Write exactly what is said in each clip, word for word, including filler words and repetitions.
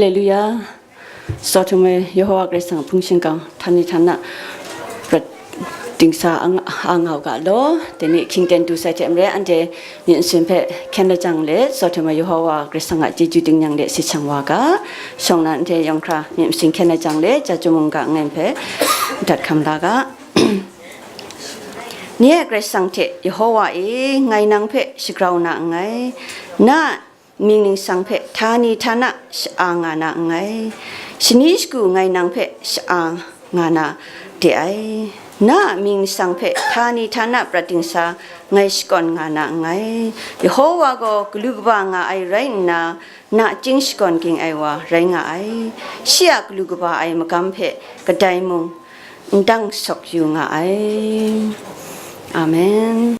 Haleluya. Tsawt htum ai Yehowa Karai Kasang a hpung shingkang, htani htana prat dingsa a nga-, a nga u ga law, dai ni hkying ten du sai hte maren, anhte myit masin hpe hkyen lajang let, tsawt htum ai Yehowa Karai Kasang a chyeju tingnyang de sit shang wa ga, shawng nnan hte yawng hkra myit masin hkyen lajang let, ja chyum mungga ngai hpe dat hkam la ga. Nye a Karai Kasang hte, Yehowa e, ngai nang hpe shagrau na nngai, na mying ningsang hpe htani htana sha-a nga na nngai, shani shagu ngai nang hpe sha-a nga na de ai, na mying ningsang hpe htani htana prat dingsa ngai shakawn nga na nngai. Yehowa gaw galu kaba nga ai rai nna, nachying shakawn ging ai wa rai nga ai, shi a galu kaba ai magam hpe kadai mung n dang sawk yu nga ai. Amen.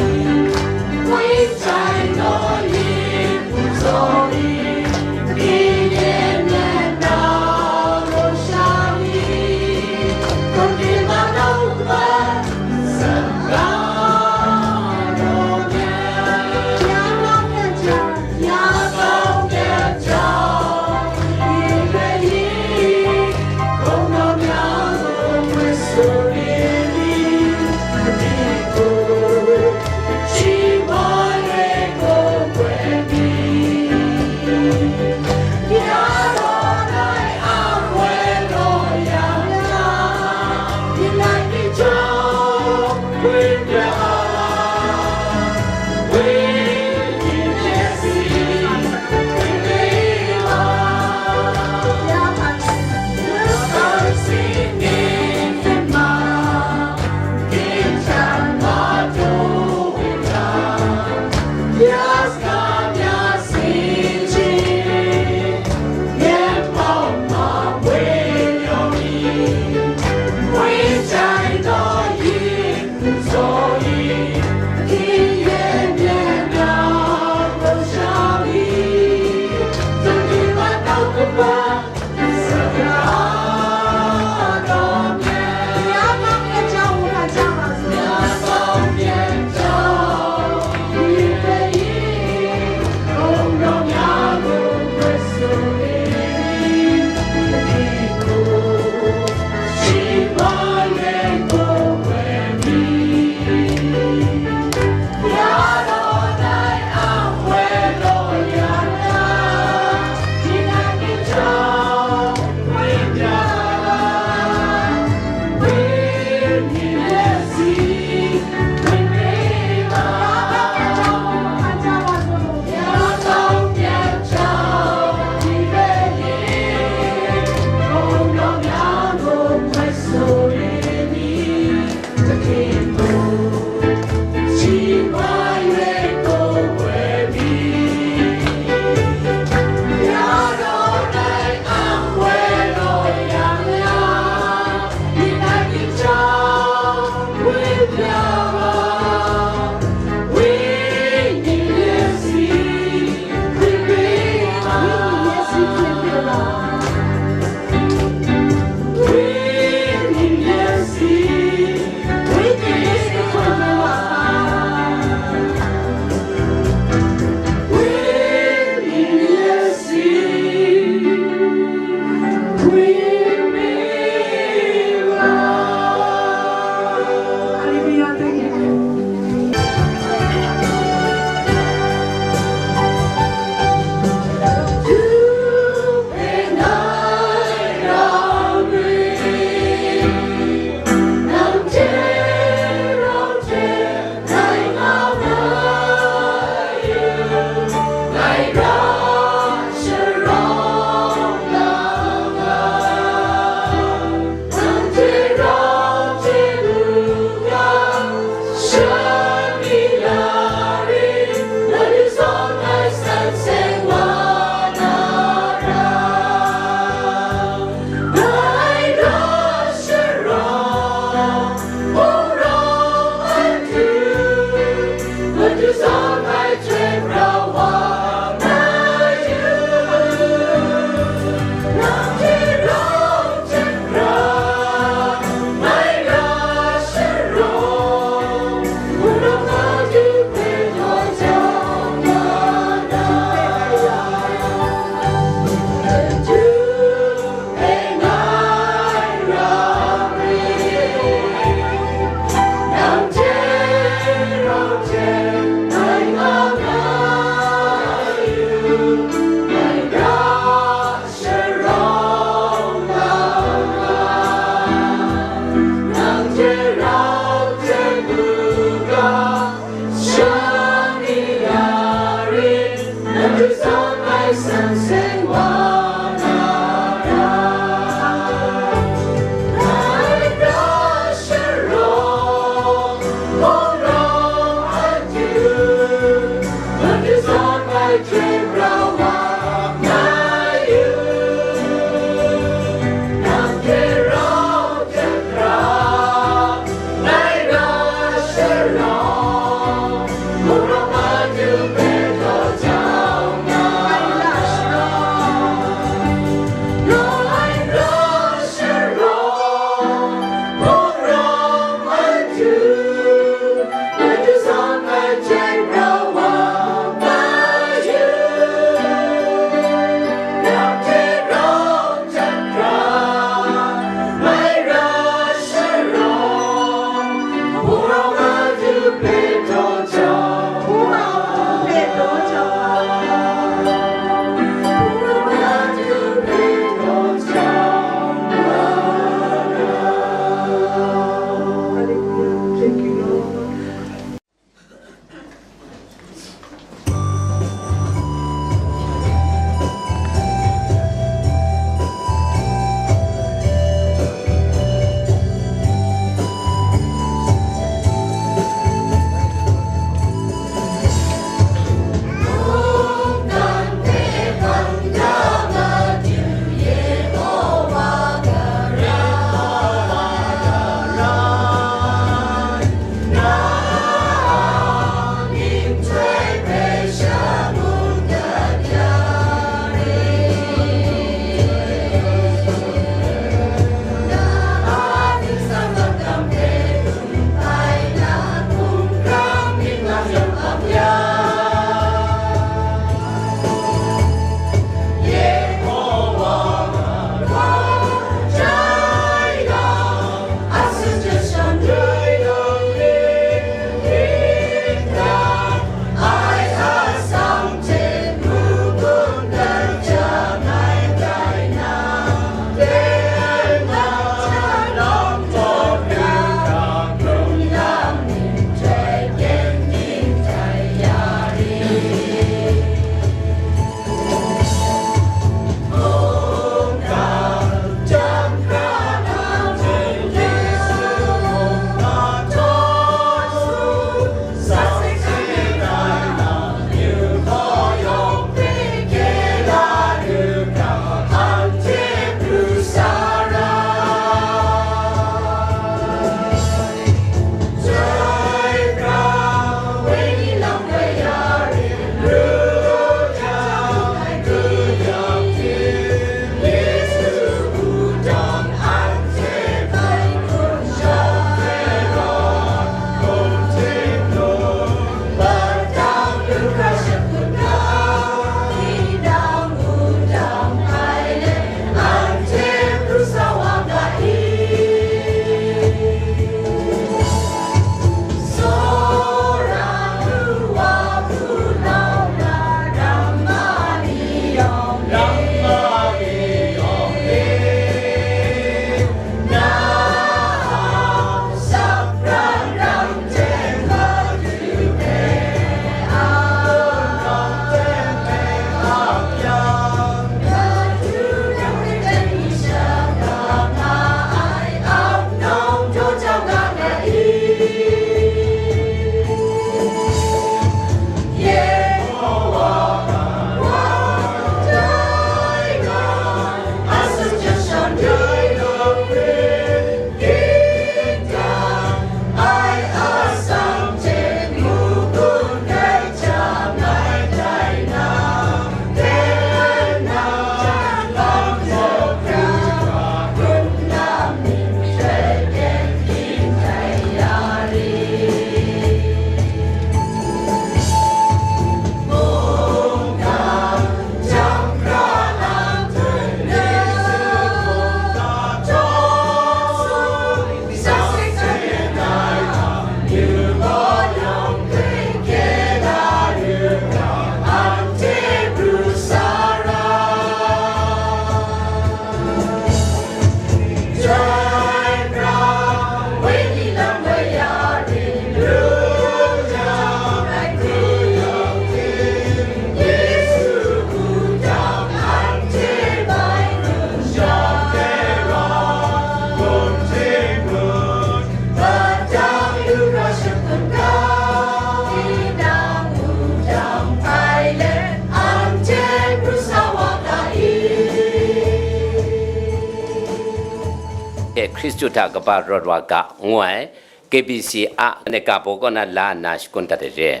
Hkristu hta kaba rawt wa ga, ngu ai K B C a, ane ga baw kaw na la nna shakun dat ai re.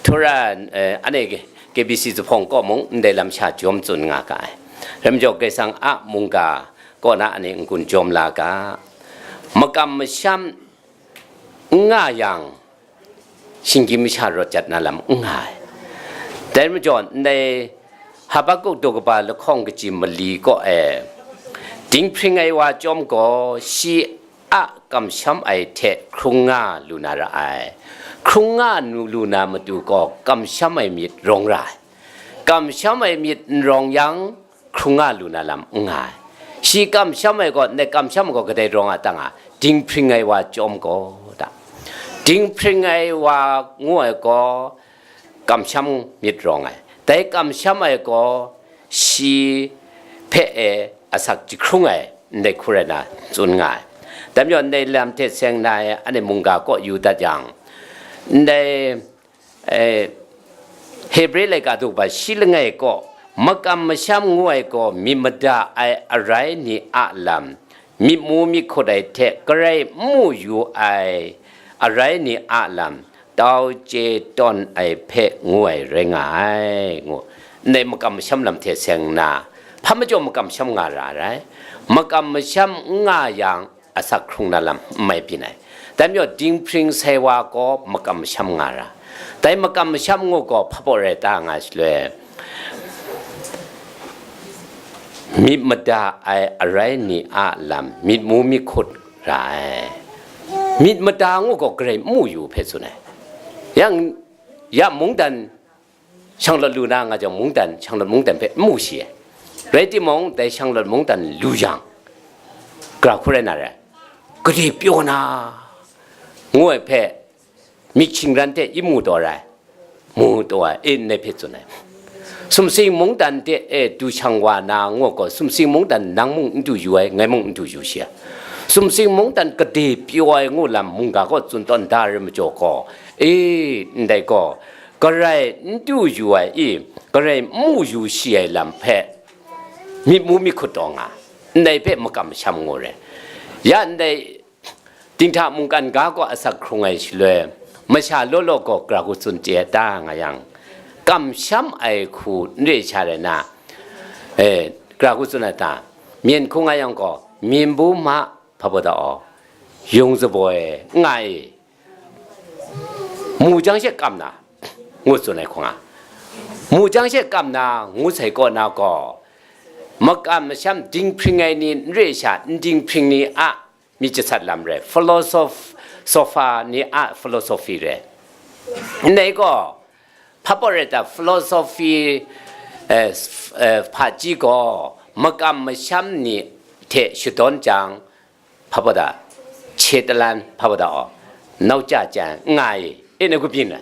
Htura, eh, ane K B C zuphpawng kaw mung ndai lam sha jawm tsun nga ga ai. Rai majaw, Karai Kasang a mungga kaw na ane n-gun jawm la ga. Makam masham n nga yang, shinggyim masha rawt jat na lam n nga ai. Dai majaw, ndai Habakuk daw kaba lahkawng kaji mali kaw e, dinghpring ai wa chyawm gaw, shi a kamsham ai hte hkrung nga lu na ra ai. Hkrung nga nu lu na matu gaw, kamsham ai myit rawng ra ai. Kamsham ai myit n rawng yang, hkrung nga lu na lam n nga ai. Shi kamsham ai gaw, ndai kamsham ai gaw kadai rawng a ta nga, dinghpring ai wa chyawm gaw ta. Dinghpring ai wa ngu ai gaw, kamsham myit rawng ai. Dai kamsham ai gaw, shi hpe e asak jahkrung ai, ndai hku rai na tsun nga ai. Dai majaw, ndai lam hte seng na e, ane mungga kaw yu dat yang, ndai, eh, Hebre laika daw kaba shi langai kaw, makam masham ngu ai gaw, myit mada ai arai ni a lam, myit mu myit hkut ai hte garai n mu yu ai arai ni a lam, tau chye tawn ai hpe ngu ai rai nga ai, ngu. Ndai makam masham lam hte seng nna, hpa majaw makam masham nga ra ai. Makam masham n nga yang, asak hkrung na lam n mai byin ai. Dai majaw, dinghpring sai wa gaw makam masham nga ra. Dai makam masham ngu gaw hpa baw rai ta nga shaloi, myit mada ai arai ni a lam, myit mu myit hkut ra ai. Myit mada ngu gaw garai n mu yu hpe tsun ai. Yang, ya mungdan shanglawt lu na nga jang, mungdan, shanglawt mungdan hpe n mu shi ai. Rai timung, dai shanglawt mungdan lu yang, gara hku rai na rai, gade pyaw na, ngu ai hpe, myit shingran hte i mu taw ai, mu taw ai, e, ndai hpe tsun ai. Sumsing mungdan hte e du shang wa na, ngu gaw, sumsing mungdan nang mung n du yu ai, ngai mung n du yu shi ai. Sumsing mungdan gade pyaw ai ngu lam mungga kaw tsun tawn da ai majaw gaw, e, ndai gaw, garai n du yu ai i, garai n mu yu shi ai lam hpe myit mu myit hkut taw nga, ndai hpe makam masham ngu re. Ya ndai dinghta mungkan ga gaw asak hkrung ai shaloi, masha law law gaw gara hku tsun chye ai ta nga yang, kamsham ai hku n re sha rai na, eh, gara hku tsun ai ta, myen hku nga yang gaw, myin bu ma, hpa baw da aw, yung zabaw e, n nga e, mu jang she kam na, ngu tsun ai hkawng a, mu jang she kam na, ngu sai kaw na gaw, makam masham dinghpring ai ni n re sha, n dinghpring ni a myit jasat lam re, philosoph-, sopher ni a philosophy re. Ndai gaw, hpa baw rai ta, philosophy, eh, s-, eh, hpaji gaw, makam masham ni hte shadawn jang, hpa baw da, che talan, hpa baw da aw, nau ja jan, n nga e, e, na ku byin ai,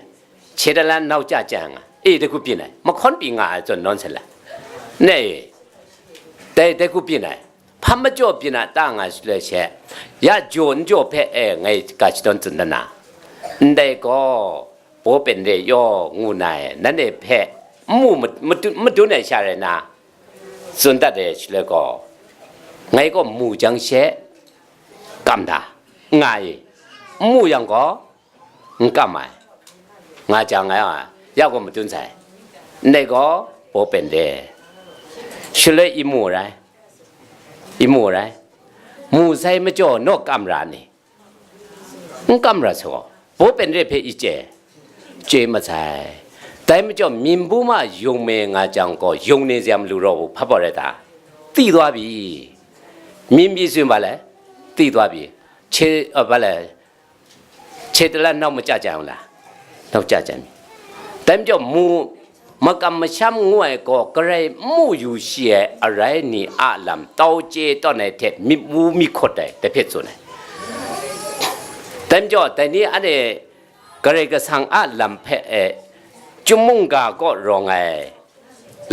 che talan nau ja jan nga, e, da ku byin ai, mahkawn pyi nga ai zawn nawn sa la, ne e, dai, dai ku byin ai, hpa majaw byin a ta nga shaloi she, ya jaw n jaw hpe, e, ngai ga shadawn tsun da na, ndai gaw, Paw Pen Re yaw ngu na e, nanhte hpe n mu ma-, madun, madun ai sha rai na, tsun dat ai shaloi gaw, ngai gaw mu jang she, kam da, n nga e, n mu yang gaw, n kam ai, nga jang ai, ya gaw madun sai, ndai gaw Paw Pen Re, shaloi i mu rai, i mu rai, mu sai majaw naw kam ra ni? N kam ra sa gaw, Paw Pen Re hpe i chye, chye masai. Dai majaw, myin bu ma yung me nga jang gaw, yung ni zem lu raw u, hpa baw rai ta? Tsi daw pyi. Myin byi tsun ba le? Tsi daw pyi. Che, a, ba le? Che talan nau maja jang la? Nau ja jang mi. Dai majaw, mu, makam masham ngu ai gaw, garai n mu yu shi ai arai ni a lam tau chye tawn ai hte myit mu myit hkut ai, dai hpe tsun ai. Dai majaw, dai ni anhte Karai Kasang a lam hpe e, chyum mungga kaw rawng ai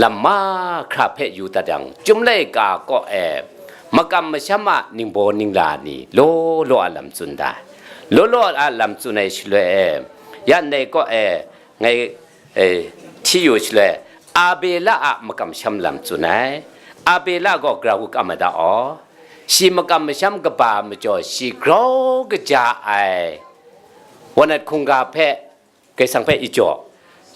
lam mahkra hpe yu dat yang, chyum laika kaw e, makam masham a ningbaw ningla ni law law a lam tsun da ai. Law law a lam tsun ai shaloi e, ya ndai kaw e, ngai, eh, hti yu shaloi, Abela a makam masham lam tsun ai. Abela gaw gara hku kam ai da aw? Shi makam masham kaba majaw, shi grau kaja ai, wanat hkungga hpe, Karai Kasang hpe i jaw,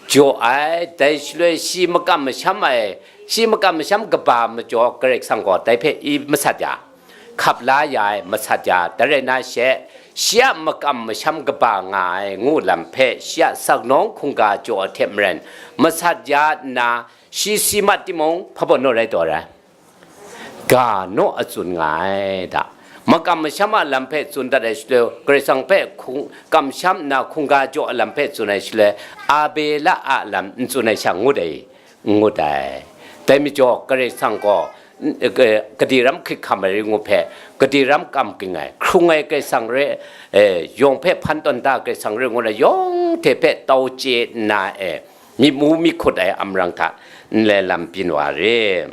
jaw ai. Dai shaloi shi makam masham ai, shi makam masham kaba majaw, Karai Kasang gaw dai hpe i masat ya, hkap la ya ai masat ya, dai rai na she, shi a makam masham kaba nga ai ngu lam hpe, shi a saknawng hkungga jaw ai hte maren, masat ya nna, shi si mat timung, hpa baw naw rai taw rai. Ga naw a tsun nga ai da. Makam masham a lam hpe tsun dat ai shaloi, Karai Kasang hpe hkung, kamsham nna hkungga jaw a lam hpe tsun ai shaloi, Abela a lam n tsun ai sha ngut ai, n ngut ai. Dai majaw, Karai Kasang gaw, n-, eh, kadi ram hkrit hkam ai rai ngu hpe, kadi ram kam ging ai, hkrung ai Karai Kasang rai, eh, yawng hpe hpan tawn da Karai Kasang rai ngut ai, yawng hte hpe tau chye nna e, myit mu myit hkut ai amrang hta, nlai lam byin wa re.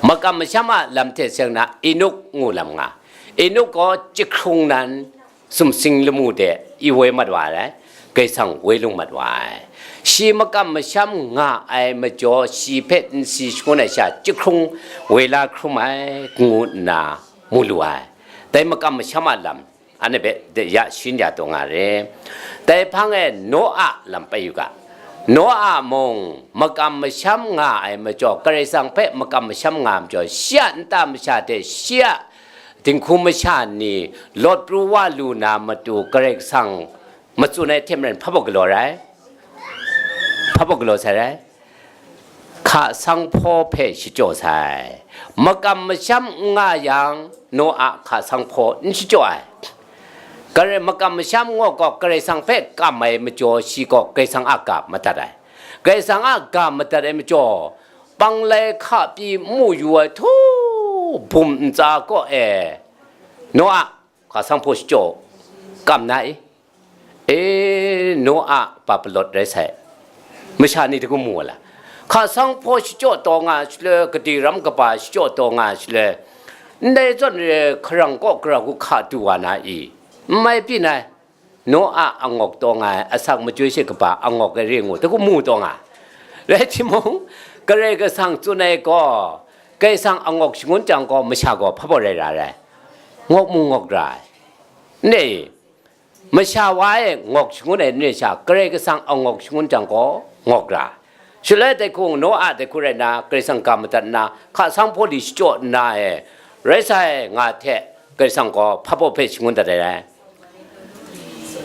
Makam masham a lam hte seng na Enok ngu lam nga. Enok gaw jahkrung nan sumsing lamu de i woi mat wa ai, Karai Kasang woi lung mat wa ai. Shi makam masham nga ai majaw, shi hpe n si shangun ai sha, jahkrung woi la hkrum ai, ngu nna mu lu ai. Dai makam masham a lam, anhte hpe de ya shin ya taw nga re. Dai hpang e Noa lam pai yu ga. Noa mung makam masham nga ai majaw, Karai Kasang hpe makam masham nga ai majaw, shi a nta masha hte shi a dinghku masha ni lawt pru wa lu na matu, Karai Kasang matsun ai hte maren, hpa baw galaw rai? Hpa baw galaw sai rai? Hka sanghpaw hpe shachyaw sai. Makam masham n nga yang, Noa hka sanghpaw n shachyaw ai. Karai makam masham ngu gaw, Karai Kasang hpe kam ai majaw, shi gaw Karai Kasang a ga madat ai. Karai Kasang a ga madat ai majaw, panglai hka pyi n mu yu ai htu, bum ntsa kaw e, Noa, hka sanghpaw shachyaw kam na i? E, Noa pa palawt rai sai. Masha ni hta hkrum mu wa la? Hka sanghpaw shachyaw taw nga shaloi, kadi ram kaba shachyaw taw nga shaloi, ndai zawn re hkarang kaw gara hku hka du wa na i? N mai pyi nai. Noa angawk taw nga ai, asak machyoi she kaba angawk ai re ngu, hta hkrum mu taw nga. Rai timung, Karai Kasang tsun ai gaw, Karai Kasang angawk shangun jang gaw, masha gaw hpa baw rai ra rai? Ngawk mu ngawk ra ai. Ndai, masha wa e ngawk shangun ai ni sha, Karai Kasang angawk shangun jang gaw, ngawk ra. Shaloi dai hku, Noa dai hku rai nna, Karai Kasang ga madat nna, hka sanghpaw li shachyaw nna e, rai sai nga hte, Karai Kasang gaw hpa baw hpe shangun dat ai rai.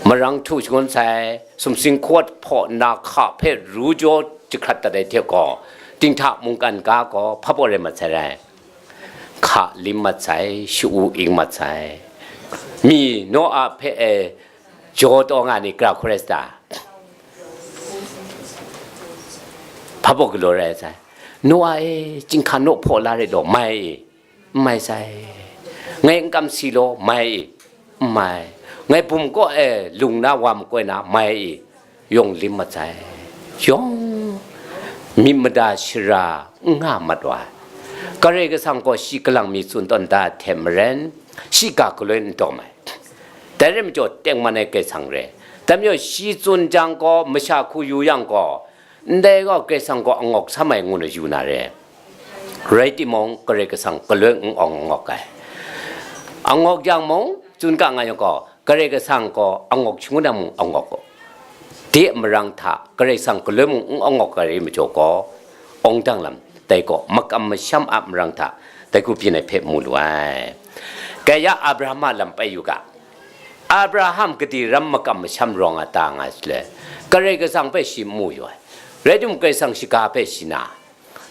Marang htu shangun sai, sumsing hkawt hpaw nna hka hpe ru jaw jahkrat dat ai hte gaw, dinghta mungkan ga gaw hpa baw rai mat sai rai. Hka lim mat sai, sha-u ing mat sai. Mi Noa hpe e jaw taw nga ni, gara hku rai sa ta? Hpa baw galaw rai sai? Noa e, chyinghka naw hpaw la rai law, mai i? N mai sai. Ngai n kam si law, mai i? N mai. Ngai bum kaw e lung na wa makoi na, mai i? Yawng lim mat sai. Yawng myit mada shara n nga mat wa ai. Karai Kasang gaw shi kalang mi tsun tawn da hte maren, shi ga galoi n tawm ai. Dai rai majaw, tengman ai Karai Kasang re. Dai majaw, shi tsun jang gaw, masha hku yu yang gaw, ndai gaw Karai Kasang gaw angawk sam ai ngu na yu na re. Rai timung, Karai Kasang galoi n awng ngawk ai. Angawk yang mung, tsun ga nga yang gaw, Karai Kasang gaw angawk shangun ai mung angawk gaw, de marang hta Karai Kasang galoi mung n angawk ai rai majaw gaw, awng dang lam, dai gaw makam masham a marang hta, dai hku byin ai hpe mu lu ai. Kaya Abraham a lam pai yu ga. Abraham kadi ram makam masham rawng a ta nga shaloi, Karai Kasang hpe shi n mu yu ai. Rai timung, Karai Kasang shaga hpe shi na,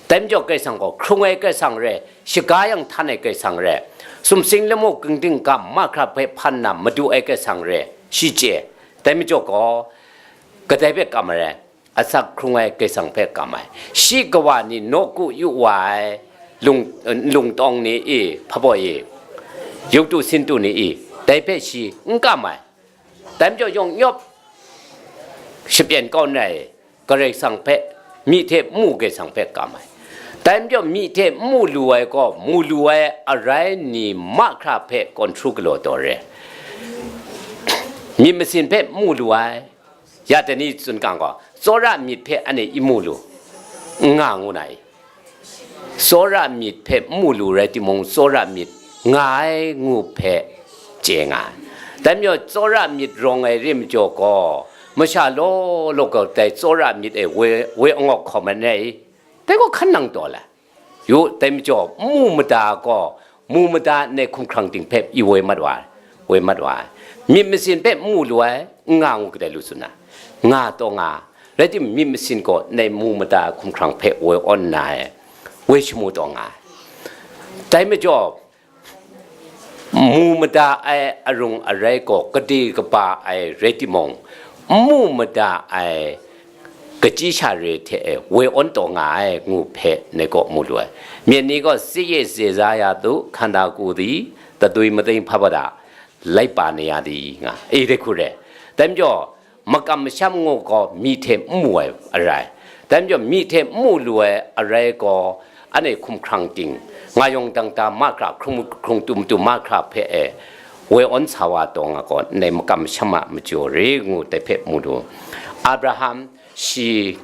dai majaw Karai Kasang gaw hkrung ai Karai Kasang re, shaga yang htan ai Karai Kasang re, sumsing lamu kingding ga mahkra hpe hpan na madu ai Karai Kasang re, shi chye. Dai majaw gaw, kadai hpe kam ai rai? Asak hkrung ai Karai Kasang hpe kam ai. Shi kawa ni nawku yu wa ai, lung, lungtawng ni i, hpa baw i, yuktu sintu ni i, dai hpe shi n kam ai. Dai majaw yawng nyawp, shapyen kau n rai, Karai Kasang hpe, myi hte n mu Karai Kasang hpe kam ai. Dai majaw myi hte n mu lu ai gaw, mu lu ai arai ni mahkra hpe kawn hkru galaw taw re. Myit masin hpe n mu lu ai, ya dai ni tsun ga gaw, tsawra myit hpe anhte i mu lu, n nga ngu na i? Tsawra myit hpe n mu lu rai timung, tsawra myit nga ai ngu hpe chye nga ai. Dai majaw, tsawra myit rawng ai re majaw gaw, masha law law gaw dai tsawra myit e woi, woi angawk hkawm ai, dai gaw hkan nang taw la. Yu, dai majaw, n mu mada gaw, mu mada ndai hkumhkrang ting hpe i woi mat wa ai, woi mat wa ai. Myit masin hpe n mu lu ai, n nga ngu kadai lu tsun ai? Nga taw nga. Rai timung, myit masin gaw ndai mu mada hkumhkrang hpe woi awn nna e, woi shamu taw nga ai. Dai majaw, mu mada ai arung arai gaw gade kaba ai rai timung, n mu mada ai kachyi sha re hte e woi awn taw nga ai ngu hpe ngai kaw mu lu ai. Myit ni gaw, စိတ်ရည်စေစားရသော ခန္ဓာကိုယ်သည် သသွေးမသိမ်းဘဝတ္တ လိုက်ပါနေရသည် nga. E, dai hku re. Dai majaw, makam masham ngu gaw myi hte n mu ai arai. Dai majaw, myi hte n mu lu ai arai gaw, anhte hkumhkrang ting, nga yawng dang hta mahkra, hkrung, hkrung tum tum mahkra hpe e woi awn sa wa taw nga gaw, ndai makam masham a majaw re ngu dai hpe mu lu. Abraham, shi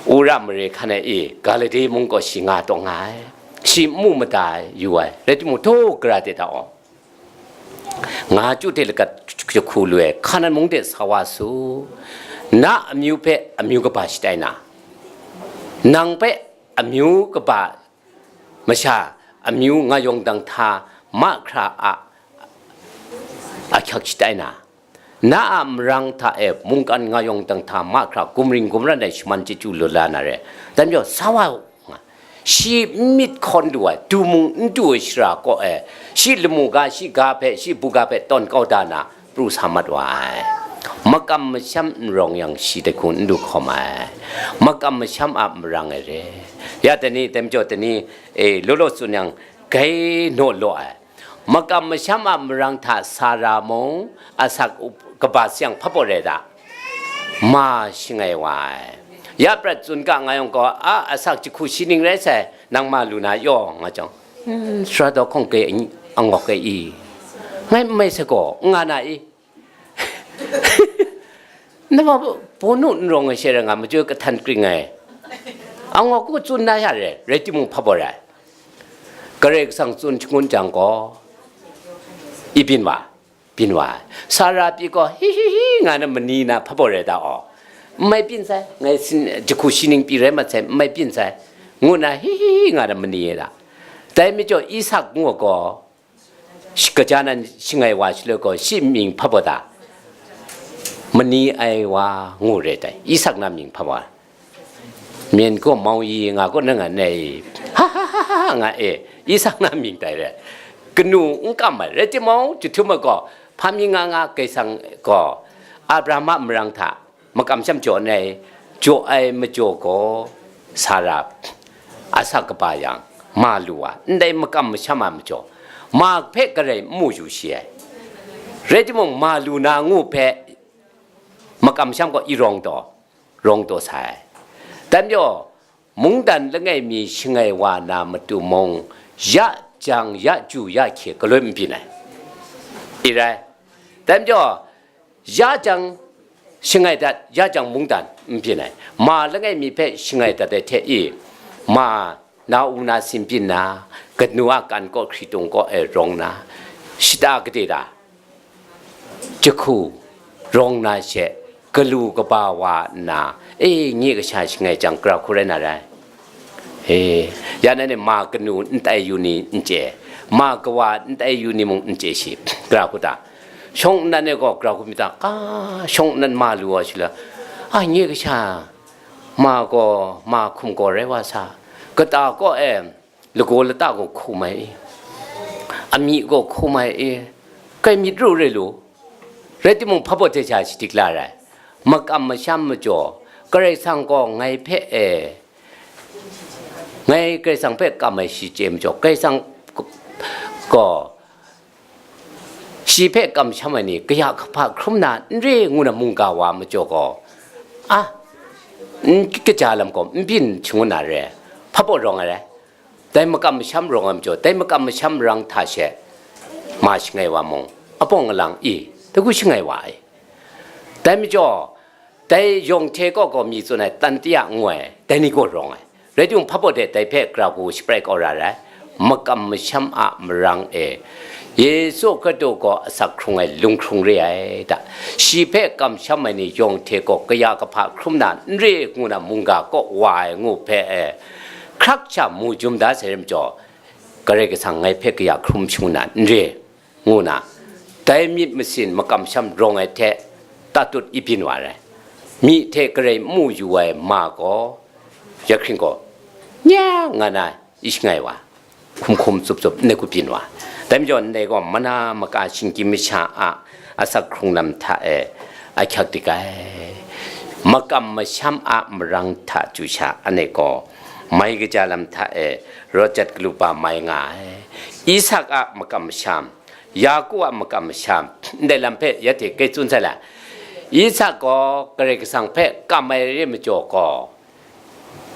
Ura mare hkan e, e, Galile mung gaw shi nga taw nga ai. Shi n mu mada ai, yu ai. Rai timung, htaw gara de ta aw. Nga chyu hte lagat jahku lu ai, Hkanan mung de sa wa su. Na amyu hpe amyu kaba shatai na, nang hpe amyu kaba masha, amyu nga yawng dang hta mahkra a ahkyak shatai na, na a marang hta e mungkan nga yawng dang hta mahkra gumring gumran ai shaman chyeju lu la na re. Dai majaw, sa wa u, nga. Shi n myit hkawn lu ai, du mung n du ai shara kaw e, shi lamu ga, shi ga hpe, shi buga hpe tawn kau da na, pru sa mat wa ai. Makam masham n rawng yang, shi dai hku n du hkawm ai. Makam masham a marang e re. Ya dai ni, dai majaw dai ni, e, law law tsun yang, grai naw law ai. Makam masham a marang hta Sara mung asak up-, kaba sayang hpabaw rai da? Ma shangai wa ai. Ya prat tsun ga nga yawng gaw, a, asak jahku shi ning rai sai, nang ma lu na yaw, nga jang, hmm, sara daw hkawng ke angawk e i? Ngai n mai sai gaw, n nga na i? Na ma bawnu n rawng ai she rai nga, majoi kahtan kring ai. Angawk ku tsun na ya re, rai timung hpabaw rai. Karai Kasang tsun shangun jang gaw, i byin wa, byin wa ai. Sara pyi gaw, hi hi hi, nga na mani na hpabaw rai da aw. N mai byin sai, ngai sin, jahku shi ning pyi rai mat sai, n mai byin sai, ngu na hi hi hi, nga na mani e da. Dai majaw, Isak ngu gaw, shi-, kaja nan shangai wa shaloi gaw, shi mying hpabaw da? Mani ai wa ngu re tai, Isak na mying hpabaw. Myen gaw mau yi nga gaw na nga nai, ha ha ha ha nga e, Isak na mying tai re. Kanu n kam ai, rai timung, jahtum ai gaw, hpa mi nga nga Kaisang gaw, Abraham a marang hta, makam sham jaw ai, jaw ai majaw gaw, Sara asak kaba yang, ma lu wa, ndai makam masham a majaw, ma hpe karai n mu yu shi ai. Rai timung, ma lu na ngu hpe, makam masham gaw i rawng taw, rawng taw sa ai. Dai majaw, mungdan langai mi shangai wa na matu mung, ya jang, ya ju, ya hkye, galoi n byin ai. I rai. Dai majaw, ya jang shangai dat, ya jang mungdan n byin ai. Ma langai mi hpe shangai dat ai hte i, ma na u na sin byin na, kanu a kan kaw hkritung kaw e rawng na, shata gade da, jahku rawng na she, galu kaba wa nna, e, nye kasha shangai jang, gara hku rai na rai. E, ya nan e ma kanu n tai yu ni n chye, ma kawa n tai yu ni mung n chye shi, gara hku ta. Shawng nnan e gaw gara hku myit ta, ka, shawng nnan ma lu ai shaloi, a, nye kasha, ma gaw, ma hkum gaw rai wa sa, kata kaw e, lagaw lata gaw hkum ai i, amying gaw hkum ai i, kai myit ru re lu, rai timung, hpabaw hte sha shadik la rai. Makam masham majaw, Karai Kasang gaw ngai hpe e, ngai Karai Kasang hpe kam ai shi chye majaw, Karai Kasang gaw shi hpe kamsham ai ni kaya kahpa hkrum na n re ngu na mungga wa majaw gaw, a, n kaja lam gaw n byin shangun na re, hpabaw rawng ai rai. Dai makam masham rawng ai majaw, dai makam masham rang hta she, ma shangai wa mung, apawng alang i, dai hku shangai wa ai. Dai majaw, dai yawng hte kaw gaw mi tsun ai, Tantia ngu ai, dai ni gaw rawng ai. Rai timung, hpabaw de dai hpe gara hku shaprai kau ra rai. makam masham a marang e, Yesu Hkristu gaw asak hkrung ai lunghkrung re ai ta. Shi hpe kamsham ai ni yawng hte gaw kaya kahpa hkrum na n re ngu na mungga kaw wa ai ngu hpe e, hkrak sha mu jum da sai rai majaw, Karai Kasang ngai hpe kaya hkrum shangun na n re ngu na, dai myit masin makam masham rawng ai hte tatut i byin wa ai. Myi hte garai n mu yu ai ma gaw, ya hkring gaw, nya nga na i shangai wa, hkum hkum tsup tsup ndai ku byin wa. Dai majaw ndai gaw mana maka shinggyim masha a asak hkrung lam hta e ahkyak dik ai. Makam masham a marang hta chyu sha anhte gaw mai kaja lam hta e rawt jat galu ba mai nga ai. Isak a makam masham, Yaku a makam masham, ndai lam hpe ya hte kai tsun sai la. Isak gaw Karai Kasang hpe kam ai re majaw gaw,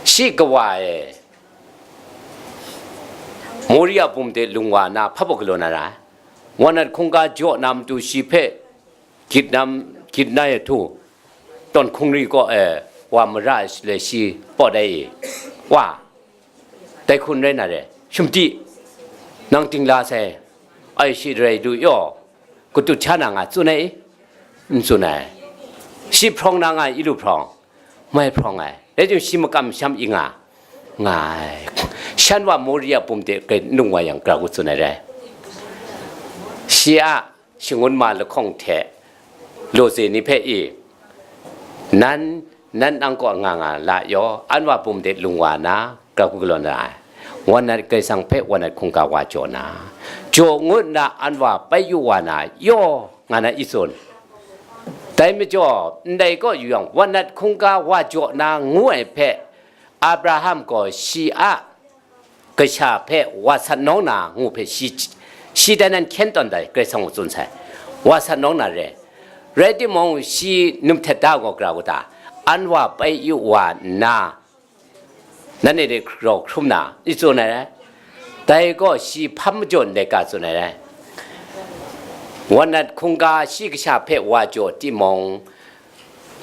shi kawa e Moria bum de lung wa na hpa baw galaw na ra ai. Wanat hkungga jaw na matu shi hpe gyit na, gyit na e htu, tawn hkungri kaw e wa mara ai shaloi shi pawt ai i, wa, dai hkun rai na re, shum di, nang dingla sai, ai shi rai du yaw, katut sha na nga tsun ai i? N tsun ai. Shi hprawng na nga i lu hprawng? Mai hprawng ai. Rai jung shi makam masham i nga? Nga ai. Shan wa Moria bum de grai nung wa yang, gara ku tsun ai rai. Shi a shangun ma lahkawng hte lawze ni hpe i, nan, nan nang kaw nga nga la yaw, an wa bum de lung wa na, gara ku galaw na ai. Wanat Karai Kasang hpe wanat hkungga wa jaw na, jaw ngut nna an wa bai yu wa na yaw, nga na i tsun. Dai majaw, ndai kaw yu yang, wanat hkungga wa jaw na ngu ai hpe, Abraham gaw shi a kasha hpe wa sat nawng na ngu hpe shi, shi dai nan hkyen tawn dai Karai Kasang gaw tsun sai. Wa sat nawng na re. Rai timung, shi num htet da gaw gara ku ta? An wa bai yu wa nna, nanhte de rau hkrum na, i tsun ai rai. Dai gaw shi hpam majaw ndai ga tsun ai rai. Wanat hkungga shi kasha hpe wa jaw timung,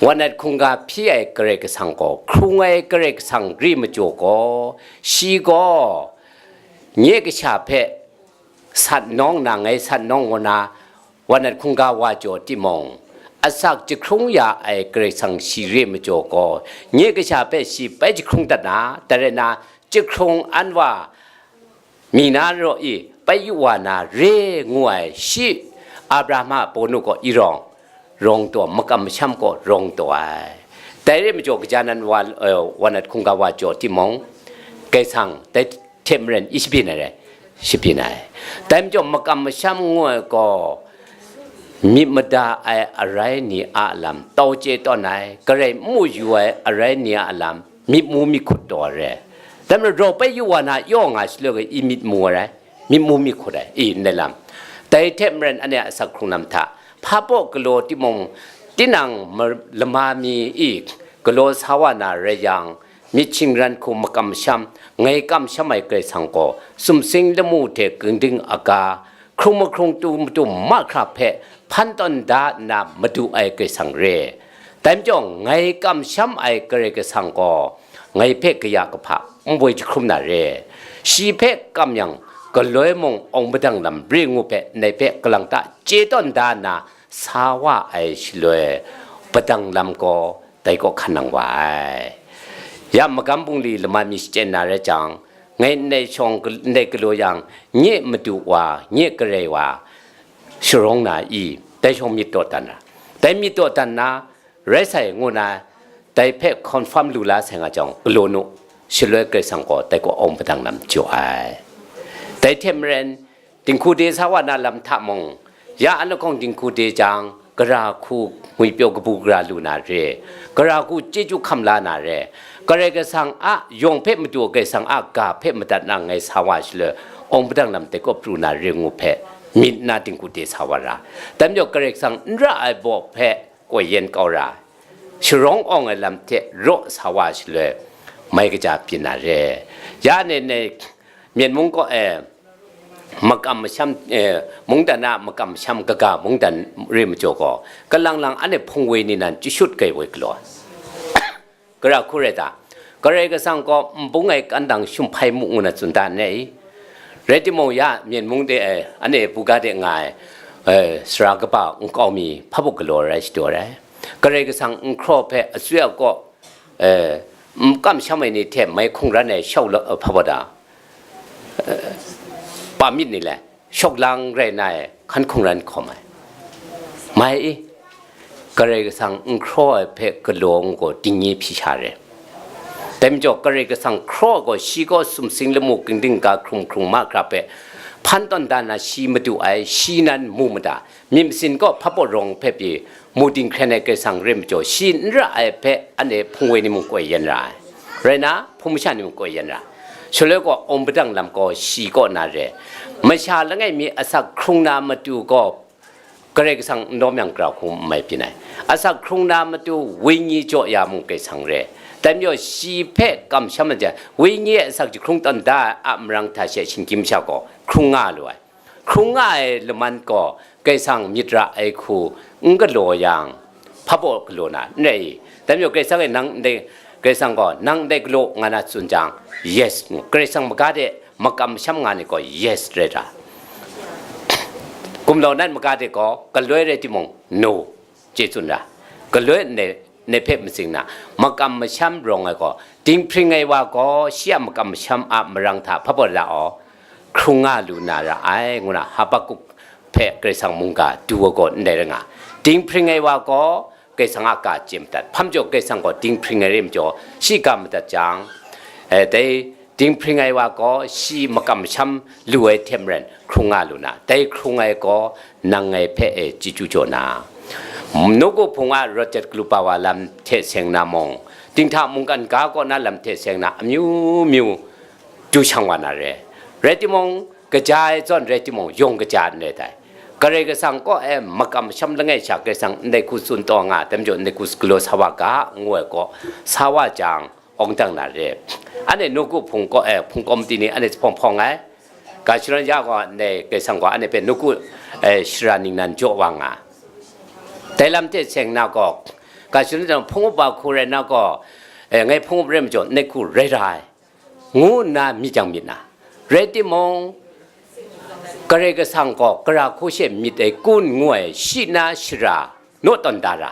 wanat hkungga hpyi ai Karai Kasang gaw, hkrung ai Karai Kasang re majaw gaw, shi gaw nye kasha hpe sat nawng na, ngai sat nawng ngu na, wanat hkungga wa jaw timung, asak jahkrung ya ai Karai Kasang shi re majaw gaw, nye kasha hpe shi bai jahkrung dat na, dai rai na, jahkrung an wa mi na raw i, bai yu wa na re ngu ai shi, Abraham a bawnu gaw i rawng, rawng taw, makam masham gaw rawng taw ai. Dai re majaw, gaja nan wa, eh, wanat hkungga wa jaw timung, Karai Kasang dai hte maren i shabyin ai rai, shabyin ai. Dai majaw, makam masham ngu ai gaw, myit mada ai arai ni a lam tau chye tawn ai, garai n mu yu ai arai ni a lam, myit mu myit hkut taw ai re. Dai majaw, rau bai yu wa na yaw nga shaloi gaw, i myit mu ai rai, myit mu myit hkut ai, i ndai lam. Dai hte maren, anhte a asak hkrung lam hta, hpa baw galaw timung, tinang ma-, lama mi i galaw sa wa na rai yang, myit shingran hku makam masham, ngai kamsham ai Karai Kasang gaw, sumsing lamu hte ginding aga, hkrung mahkrung tu matu mahkra hpe hpan tawn da nna madu ai Karai Kasang re. Dai majaw, ngai kamsham ai Karai Kasang gaw, ngai hpe kaya kahpa n woi jahkrum na re. Shi hpe kam yang, galoi mung awng padang lam re ngu hpe, ndai hpe kalang ta chye tawn da nna sa wa ai shaloi, padang lam gaw dai kaw hkan nang wa ai. Ya magam bungli lama mi shachyen na rai jang, ngai ndai shawng gal-, ndai galaw yang, nye madu wa, nye karai wa, sharawng na i, dai shawng myit dawdan na, dai myit dawdan na, rai sai ngu na, dai hpe confirm lu la sai nga jang, galaw nu, shaloi Karai Kasang gaw dai kaw awng padang lam jaw ai. Dai hte maren, dinghku de sa wa na lam hta mung, ya an lahkawng dinghku de jang, gara hku ngwipyaw kabu gara lu na re, gara hku chyeju hkam la na re, Karai Kasang a yawng hpe madu, Karai Kasang a ga hpe madat na ngai sa wa shaloi, awng padang lam dai kaw pru na re ngu hpe, myit na dinghku de sa wa ra. Dai majaw, Karai Kasang n ra ai baw hpe koi yen kau ra, sharawng awng ai lam hte raw sa wa shaloi, mai kaja byin na re. Ya nei nei, Myen mung kaw e, makam masham, eh, mungdan a makam masham kaga mungdan re majaw gaw, kalang lang anhte hpung woi ni nan chyashut kai woi galaw. Gara hku rai ta? Karai Kasang gaw nbung ai kandang shumhpai mu ngu na tsun da n rai i? Rai timung, ya Myen mung de ai, anhte buga de nga ai, eh, sara kaba nkau mi hpa baw galaw rai shadaw rai. Karai Kasang n hkraw hpe atswi a kaw, eh, n kamsham ai ni hte mai hkungran ai shau la, eh, hpa baw da, eh, pa myit ni le, shawk lang rai na ai hkan hkungran hkawm ai. Mai i, Karai Kasang n hkraw ai hpe galaw n gaw dingyi hpyi sha re. Dai majaw Karai Kasang hkraw gaw shi gaw sumsing lamu ginding ga hkrung hkrung mahkra hpe hpan tawn da na shi madu ai, shi nan mu mada, myit masin gaw hpa baw rawng hpe pyi mu dinghkren ai Karai Kasang re majaw, shi n ra ai hpe anhte hpung woi ni mung koi yan ra ai. Rai na, hpung masha ni mung koi yan ra. Shaloi gaw awng padang lam gaw shi kaw na re. Masha langai mi asak hkrung na matu gaw Karai Kasang n lawm yang, gara hku n mai byin ai. Asak hkrung na matu wenyi jaw ya mung Karai Kasang re. Dai majaw shi hpe kamsham ai, wenyi asak jahkrung tawn da ai a marang hta she shinggyim sha gaw hkrung nga lu ai. Hkrung nga ai laman gaw Karai Kasang myit ra ai hku n galaw yang, hpa baw galaw na n rai i? Dai majaw Karai Kasang e nang ndai, Karai Kasang gaw nang ndai galaw nga na tsun jang, yes ngu. Karai Kasang maga de makam masham nga ni gaw yes rai ra. Gumlau nat maga de gaw galoi rai timung, no, chye tsun ra. Galoi ndai, ndai hpe matsing na, makam masham rawng ai gaw, dinghpring ai wa gaw shi a makam masham a marang hta hpa baw ra aw, hkrung nga lu na ra ai, ngu na Habakuk hpe Karai Kasang mungga du ai gaw ndai rai nga. Dinghpring ai wa gaw Karai Kasang a ga chye madat. Hpa majaw Karai Kasang gaw dinghpring ai re majaw, shi ga madat jang, eh, dai dinghpring ai wa gaw shi makam masham lu ai hte maren hkrung nga lu na, dai hkrung ai gaw nang ngai hpe e chyeju jaw na, nawku hpung a rawt jat galu pa wa lam hte seng na mung, dinghta mungkan ga kaw na lam hte seng na, amyu myu du shang wa na re. Rai timung, kaja ai zawn rai timung, yawng kaja n rai dai. Karai Kasang kaw e makam masham langai sha Karai Kasang ndai hku tsun taw nga, dai majaw ndai hku galaw sa wa ga, ngu ai gaw, sa wa jang, awng dang na re. Anhte nawku hpung kaw, eh, hpung kawmti ni anhte hpawng hpawng ai. Ga shadawn ya gaw, ndai Karai Kasang gaw anhte hpe nawku, eh, shara ningnan jaw wa nga. Dai lam hte seng na gaw, ga shadawn jang hpung up wa hku rai na gaw, eh, ngai hpung up rai majaw, ndai hku rai ra ai, ngu nna myit jang myit na. Rai timung, Karai Kasang gaw gara hku she myit ai kun ngu ai shi na shara naw tawn da ra,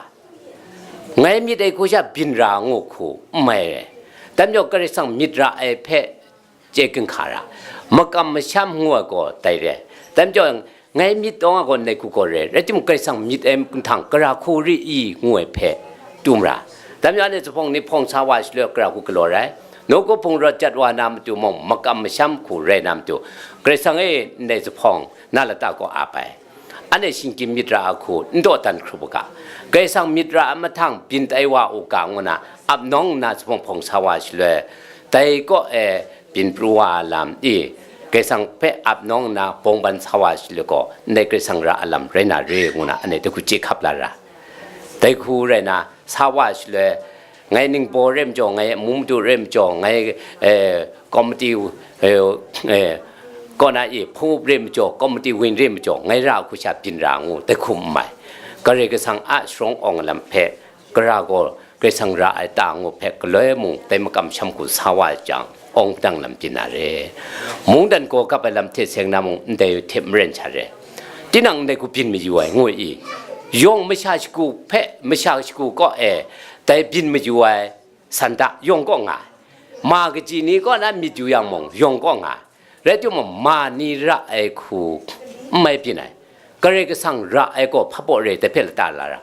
ngai myit ai hku sha byin ra ngu hku n mai ai. Dai majaw Karai Kasang myit ra ai hpe chye ginhka ra, makam masham ngu ai gaw dai re. Dai majaw ngai myit taw nga gaw ndai hku gaw re, rai timung Karai Kasang myit ai mahtang gara hku ri i ngu ai hpe tum ra. Dai majaw anhte zuphpawng ni hpawng sa wa shaloi gara hku galaw rai. Nawku hpung rawt jat wa na matu mung, makam masham hku rai na matu, Karai Kasang e ndai zuphpawng na lata kaw ap ai. Anhte shinggyim myit ra a hku n dawdan hkrup u ga. Karai Kasang myit ra ai mahtang byin tai wa u ga, ngu na ap nawng nna zuphpawng hpawng sa wa shaloi, dai kaw e byin pru wa ai lam i, Karai Kasang hpe ap nawng nna bawng ban sa wa shaloi gaw, ndai Karai Kasang ra ai lam rai na re, ngu na anhte dai hku chye hkap la ra. Dai hku rai na, sa wa shaloi, ngai ningbaw re majaw, ngai amu madu re majaw, ngai, eh, komiti, eh, eh, kaw na i hpung up re majaw, komiti win re majaw, ngai ra hku sha byin ra ngu, dai hku n mai. Karai Kasang a sharawng awng lam hpe, gara gaw Karai Kasang ra ai ta ngu hpe, galoi mung dai makam sham hku sa wa ai jang, awng padang lam byin na re. Mungdan gaw kap ai lam hte seng na mung, ndai hte maren sha re. Tinang ndai hku byin mayu ai, ngu i, yawng masha shagu hpe, masha shagu kaw e dai byin mayu ai sanda yawng kaw nga ai. Ma kaji ni kaw na myit yu yang mung, yawng kaw nga ai. Rai timung, ma ni ra ai hku n mai byin ai. Karai Kasang ra ai gaw hpa baw re, dai hpe lata la ra.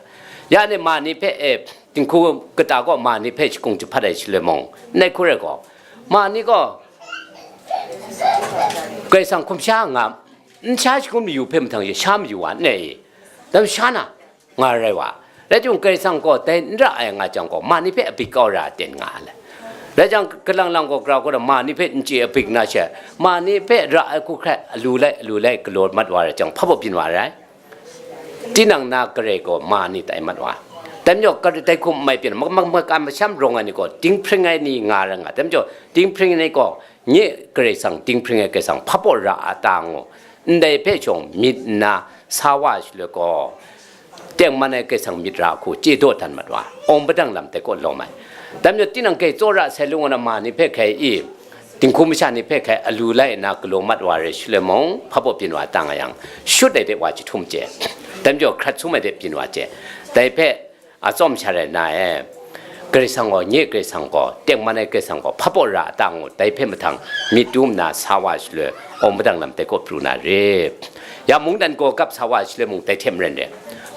Ya ni ma ni hpe, e, dinghku kata kaw ma ni hpe shakung jahpat ai shaloi mung, ndai hku rai gaw, ma ni gaw Karai Kasang hkum sha nga, n sha shagun mayu hpe mahtang e sha mayu wa n e? Dai sha na nga rai wa. Rai timung, Karai Kasang gaw dai n ra ai nga jang gaw, ma ni hpe abik kau ra ten nga ai. Rai jang, kalang lang gaw, gara gaw ma ni hpe n chye abik na she, ma ni hpe ra ai hku hkrai alu lai, alu lai galaw mat wa rai jang, hpa baw byin wa rai. Tinang na Karai gaw ma ni tai mat wa. Dai majaw, kar-, dai hkum n mai byin, ma-, ma-, makam masham rawng ai ni gaw, dinghpring ai ni nga rai nga. Dai majaw, dinghpring ai ni gaw, nye Karai Kasang, dinghpring ai Karai Kasang, hpa baw ra a ta ngu, ndai hpe shawng myit nna sa wa shaloi gaw, tengman ai Karai Kasang myit ra hku chye dawdan mat wa, awng padang lam dai kaw lawm ai. Dai majaw, tinang hkrai tsawra sai lung wa na ma ni hpe hkrai i, Dinghku masha ni hpe hkai alu lai nna galaw mat wa re shaloi mung, hpabaw byin wa ta nga yang, shut ai de wa jahtum chye, dai majaw hkrat sum ai de byin wa chye. Dai hpe atsawm sha rai nna e, Karai Kasang gaw, nye Karai Kasang gaw, tengman ai Karai Kasang gaw, hpabaw ra a ta ngu, dai hpe mahtang myit dum nna sa wa shaloi, awng padang lam dai kaw pru na re. Ya mungdan gaw gap sa wa shaloi mung, dai hte maren re.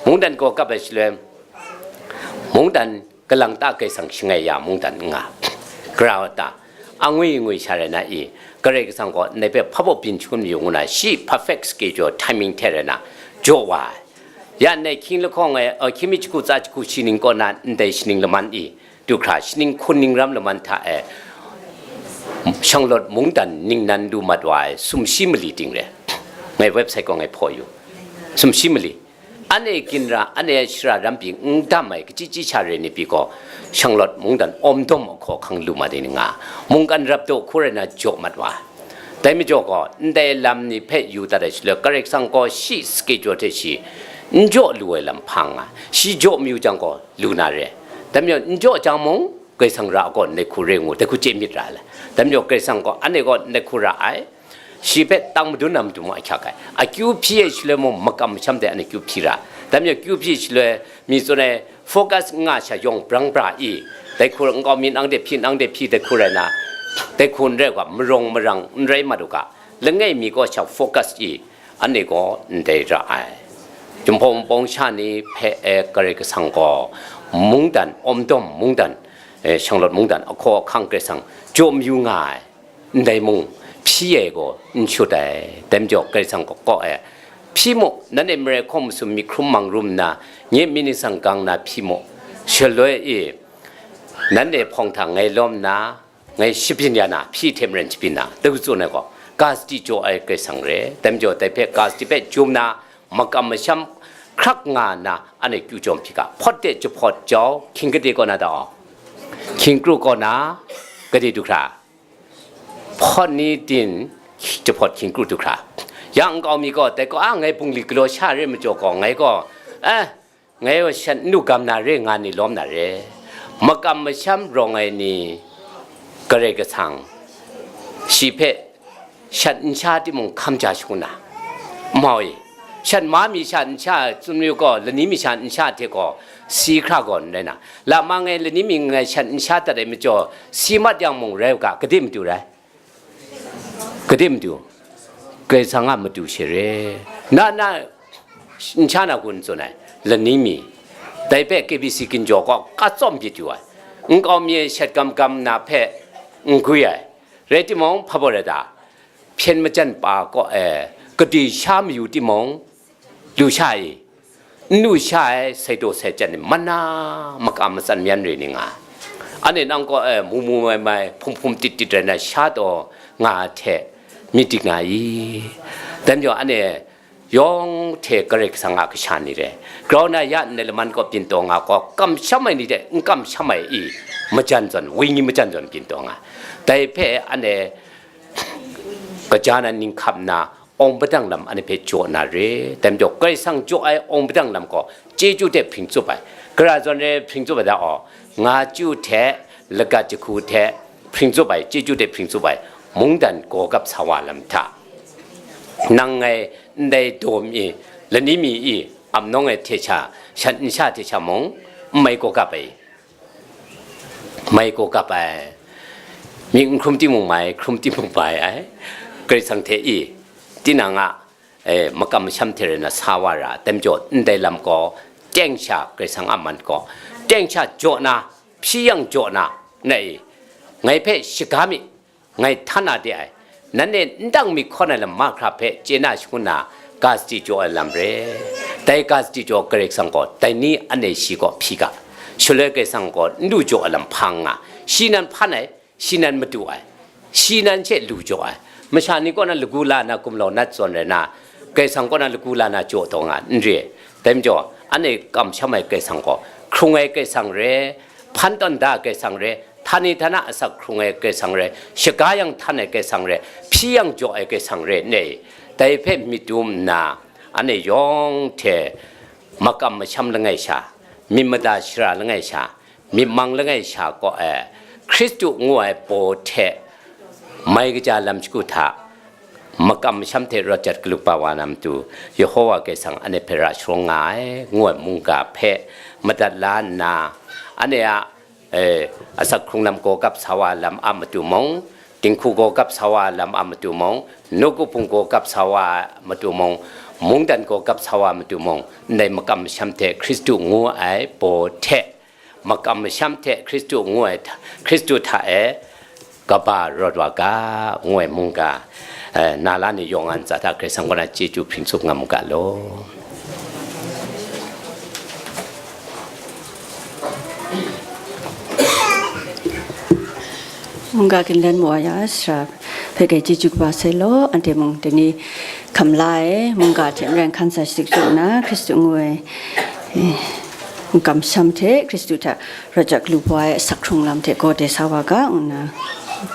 Mungdan gaw gap ai shaloi, mungdan kalang ta Karai Kasang shangai ya mungdan n nga, gara wa ta, angwi ngwi sha rai na i, Karai Kasang gaw ndai hpe hpabaw byin shangun mayu ngu na, shi perfect schedule timing hte rai na, jaw wa ai. Ya ndai hkying lahkawng e, uh, hkying mi jahku tsa jahku shi ning kaw na ndai shaning laman i, du hkra, shaning hkun ning ram laman hta e, Shanglawt mungdan ningnan lu mat wa ai sumshi mali ting re. Ngai website kaw ngai hpaw yu. Sumshi mali. Anhte ginra, anhte shara ram pyi n dam ai, kachyi chyi sha re ni pyi gaw, Shanglawt mungdan awmdawm ahkaw hkang lu mat ai ni nga, mungkan rap daw hku rai na jaw mat wa. Dai majaw gaw, ndai lam ni hpe yu dat ai shaloi, Karai Kasang gaw shi schedule hte shi n jaw lu ai lam hpa nga, shi jaw mayu jang gaw, lu na re. Dai majaw, n jaw jang mung, Karai Kasang ra gaw ndai hku re ngu, dai hku chye myit ra ai. Dai majaw, Karai Kasang gaw, anhte gaw ndai hku ra ai, shi hpe tang madun na matu mung ahkyak ai. Akyu hpyi ai shaloi mung, makam masham de anhte kyu hpyi ra. Dai majaw, kyu hpyi shaloi, mi tsun ai, focus n nga sha yawng brang bra i, dai hku nkau mi nang de hpyi, nang de hpyi, dai hku rai na, dai hku n rai u ga, marawng marang n rai mat u ga, langai mi kaw sha focus i, anhte gaw ndai ra ai. Jinghpaw Wunpawng sha ni hpe e Karai Kasang gaw mungdan, awmdawm mungdan, e, Shanglawt mungdan, ahkaw ahkang Karai Kasang jaw mayu nga ai, ndai mung hpyi ai gaw n shut ai, dai majaw Karai Kasang gaw kaw e, hpyi mu, nanhte marai hkawng masum myit hkrum mang rum nna, nye myit ningsang gang na hpyi mu, shaloi e, nanhte hpawng hta ngai lawm nna, ngai shabyin ya na, hpyi hte maren shabyin na, dai hku tsun ai gaw, ga sadi jaw ai Karai Kasang re, dai majaw dai hpe ga sadi hpe jum na, makam masham hkrak nga nna, anhte kyu jawm hpyi ga, hpawt de jahpawt jau, hkying gade kaw na ta aw, hkying kru kaw na, gade du hkra, hpawt ni din, jahpawt hkying kru du hkra, ya nkau mi gaw, dai gaw, a, ngai bungli galaw sha re majaw gaw, ngai gaw, eh, ngai gaw shat n lu gam na re nga ni lawm na re, makam masham rawng ai ni, Karai Kasang, shi hpe shat n sha timung hkam ja shangun na, mau i, shat ma mi sha n sha, tsun yu gaw, lani mi sha n sha hte gaw, si hkra gaw n rai na, lama ngai lani mi ngai shat n sha dat ai majaw, si mat yang mung rai u ga, gade matu rai? Gade matu? Karai Kasang a matu she re. Na, na, n sha na kun tsun ai, lani mi, dai hpe K B C ginjaw kaw ka tsawm byin yu ai, nkau mi e shat gam gam na hpe n gwi ai, rai timung, hpa baw rai ta? Hpyen majan pa kaw e, gade sha mayu timung, lu sha i, n lu sha ai, sai daw sai jan i, man na, maka matsan myan re ni nga, anhte nang kaw e, mu mu mai mai, hpum hpum tit tit rai na sha taw nga hte, myit dik nga i, dai majaw anhte yawng hte Karai Kasang a kasha ni re, grau na ya ndai laman kaw byin taw nga gaw, kamsham ai ni hte n kamsham ai i, majan zawn, wenyi majan zawn byin taw nga, dai hpe anhte kaja na ninghkap nna, awng padang lam anhte hpe jaw na re, dai majaw Karai Kasang jaw ai awng padang lam gaw, chyeju hte hpring tsup ai, gara zawn re hpring tsup ai da aw, nga chyu hte, lagat jahku hte, hpring tsup ai, chyeju hte hpring tsup ai, mungdan gaw gap sa wa lam hta, nang ngai ndai daw mi, lani mi i, ap nawng ai hte sha, shat n sha hte sha mung, n mai gaw gap ai, mai gaw gap ai, myit n hkrum timung mai, hkrum timung mai ai, Karai Kasang hte i, tinang a, e, makam masham hte rai na sa wa ra, dai majaw ndai lam gaw, teng sha Karai Kasang a man gaw, teng sha jaw na, hpyi yang jaw na, nai, ngai hpe shaga mi, ngai htan na de ai, nanhte n dang mi hkawn ai lam mahkra hpe chye na shangun na, ga sadi jaw ai lam re. Dai ga sadi jaw Karai Kasang gaw, dai ni anhte shi kaw hpyi ga, shaloi Karai Kasang gaw n lu jaw ai lam hpa n nga, shi nan hpan ai, shi nan madu ai, shi nan she lu jaw ai, masha ni kaw na lagu la na gumlau nat zawn rai na, Karai Kasang kaw na lagu la na jaw taw nga n re. Dai majaw, anhte kamsham ai Karai Kasang gaw, hkrung ai Karai Kasang re, hpan tawn da ai Karai Kasang re, htani htana asak hkrung ai Karai Kasang re, shaga yang htan ai Karai Kasang re, hpyi yang jaw ai Karai Kasang re, ne, dai hpe myit dum nna, anhte yawng hte makam masham langai sha, myit mada shara langai sha, myit mang langai sha kaw e, Hkristu ngu ai baw hte mai kaja lam shagu hta makam masham hte rawt jat galup ba wa na matu, Yehowa Kaisang anhte hpe ra sharawng nga ai, ngu ai mungga hpe madat la nna, anhte a, e, asak hkrung lam gaw kap sa wa lam a matu mung, dinghku gaw kap sa wa lam a matu mung, nawku hpung gaw kap sa wa matu mung, mungdan gaw kap sa wa matu mung, ndai makam masham hte Hkristu ngu ai baw hte, makam masham hte Hkristu ngu ai hta, Hkristu hta e kaba rawt wa ga, ngu ai mungga, eh, na la ni yawng a ntsa hta Karai Kasang kaw na chyeju hpring tsup nga mu ga law. Mungga ginlen mu wa ya, sara hpe kai chyeju kaba sai law, anhte mung dai ni hkam la ai, mungga hte maren hkan sa shachyip nna, Hkristu ngu ai, eh, makam masham hte Hkristu hta rawt jat galup wa ai asak hkrung lam hte gaw dai sa wa ga, ngu nna,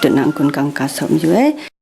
dun na n-gun kang ka sa mayu ai.